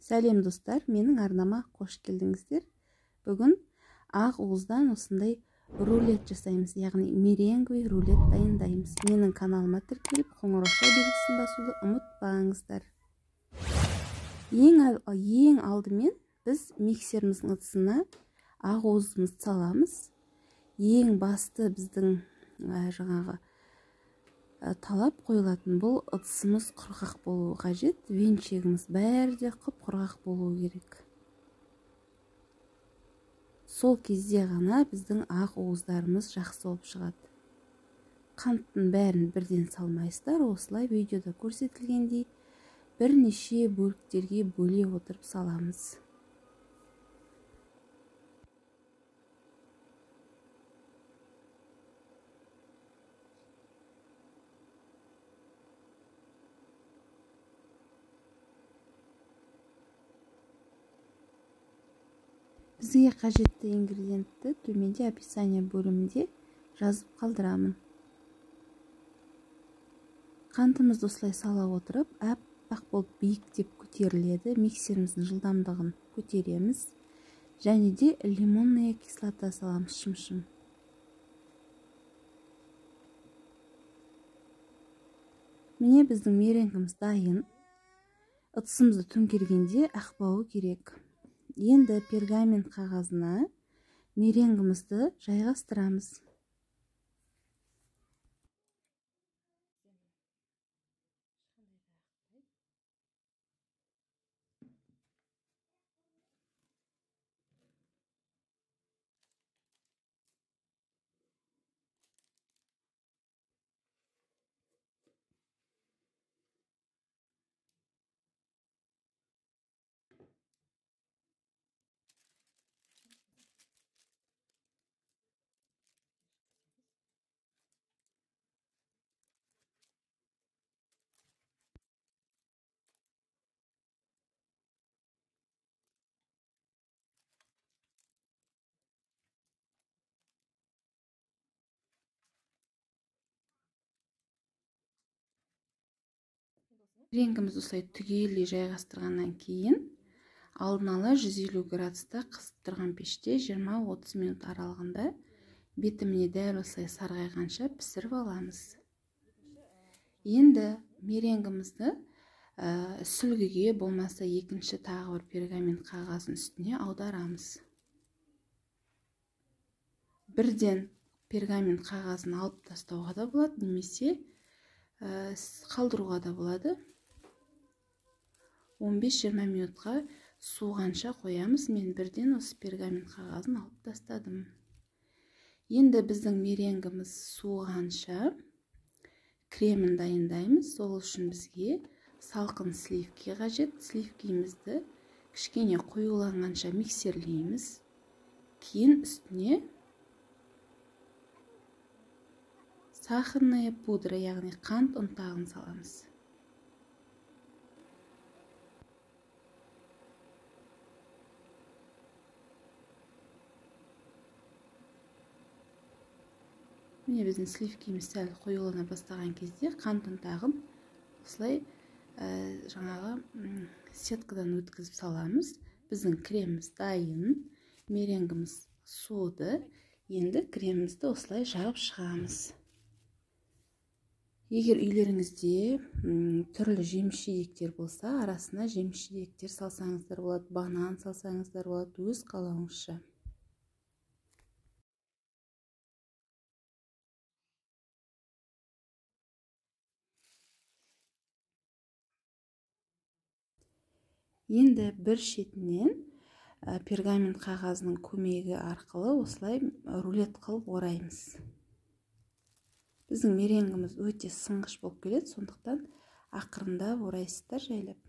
Сәлем достар, менің арнама қош келдіңіздер. Бүгін ақ уыздан осындай рулет жасаймыз, яғни меренговый рулет дайындаймыз. Менің каналыма тіркеліп, қоңырауша белгісін басуды ұмытпаңыздар. Ең алдымен біз миксеріміздің ыдысына ақ уызымызды саламыз. Ең басты біздің жаңағы талап қойылатын бұл ыдысымыз құрғақ болуы қажет, венчегіміз бәрі де құп-құрғақ болуы керек. Сол кезде ғана біздің ақ уыздарымыз жақсы болып шығады. Қанттың бәрін бірден салмайсыздар, осылай видеода көрсетілгендей бірнеше бөліктерге бөле отырып саламыз. Бізге қажетті ингредиентті төменде описание бөлімінде жазып қалдырамын. Қантымызды осылай сала отырып, аппақ болып биіктеп көтеріледі. Миксеріміздің жылдамдығын көтереміз. Және де лимонная кислота саламыз шымшым. Міне біздің меренгіміз дайын. Ыдысымызды төңкергенде ақпауы керек. Енді пергамент қағазына меренгімізді жайғастырамыз. Меренгімізді осылай түгелдей жайғастырғаннан кейін алдын ала 150 градуста қызып тұрған пеште 20-30 минут аралығында беті міне дәл осылай сарғайғанша пісіріп аламыз. Енді меренгімізді сүлгіге болмаса екінші тағы бір пергамент қағазының үстіне аударамыз. Бірден пергамент қағазын алып тастауға да болады, немесе қалдыруға да болады. 15-20 минутқа суғанша қоямыз. Мен бірден осы пергамент қағазын алып тастадым. Енді біздің меренгіміз суғанша кремін дайындаймыз. Сол үшін бізге салқын сливки қажет. Сливкимізді кішкене қоюланғанша миксерлейміз. Кейін үстіне сахарная пудра, яғни қант ұнтағын саламыз. Міне біздің сливкиміз сәл қоюлана бастаған кезде қант ұнтағын осылай жаңағы сеткадан өткізіп саламыз. Біздің креміміз дайын, меренгіміз суыды. Енді кремімізді осылай жағып шығамыз. Егер үйлеріңізде түрлі жеміс-жидектер болса, арасына жеміс-жидектер салсаңыздар болады, банан салсаңыздар болады, өз қалауыңызша. Енді бір шетінен пергамент қағазының көмегі арқылы осылай рулет қылып ораймыз. Біздің меренгіміз өте сынғыш болып келеді, сондықтан ақырындап орайсыздар жайлап.